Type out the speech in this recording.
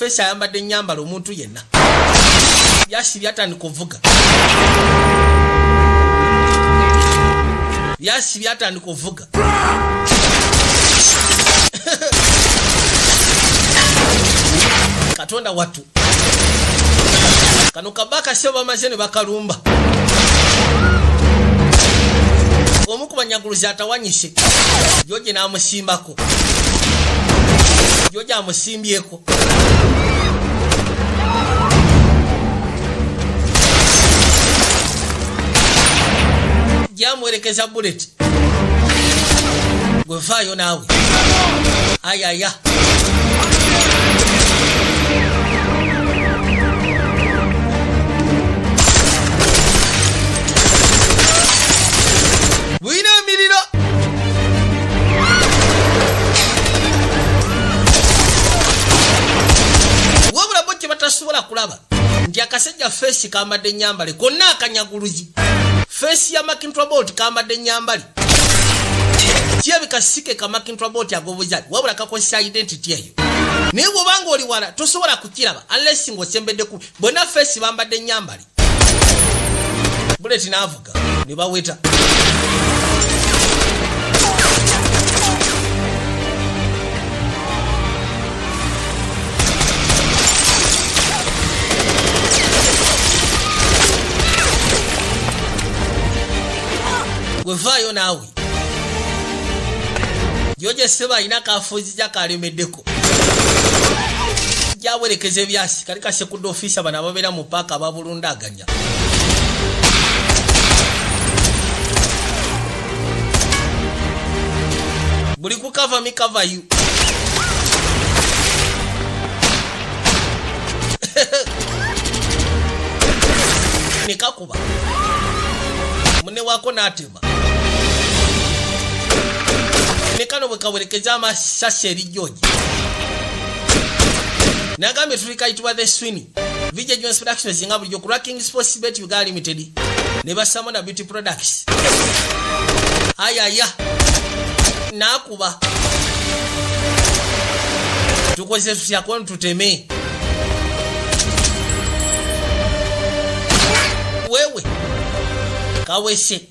Face ayambadde ennyambala omuntu yenna byasi byatandika ovuga, byasi byatandika ovuga. Katonda wattu, kano kabaka sebo bamaze ne bakalumba. Omu ku banyaguluzi atawanyise George n'amusimbako. George amusimbyeko. Gyamuwerekeza bullet. Gwe vaayo naawe. Ayaya, bulina emiriro. Wabula bo kye batasobola kulaba nti akasajja face kambadde ennyambale konna akanyaguluzi. Face ya Makintrabot kambadde ennyambale, kirabika sike ka Makintrabot ag'obuzaale, wabula kakozesa identity eyo. Naye bw'obanga oli wala tosobola kukiraba unless ng'osembedde ku bonna face bambadde ennyambale. Bullet n'avuga ne baweta. Wevaayo naawe. George seba alina kafuuzija kalemeddeko, jawerekeza ebyasi kali kasekudde ofiisa. Bano ababeera mu paaka ababulundaganya buli ku cover me, cover you. Nekakuba munne waako n'atema ne kano bwe kawerekeza amasasi eri George. Nagambye tuli kayitibwa The Swini, VJ Jones Productions, nga bulijjo ku Rocking Sports Bet Uganda Limited ne Basamona Beauty Products. Ayaya, nakuba tukoze tutyako tuteme wewe kawese.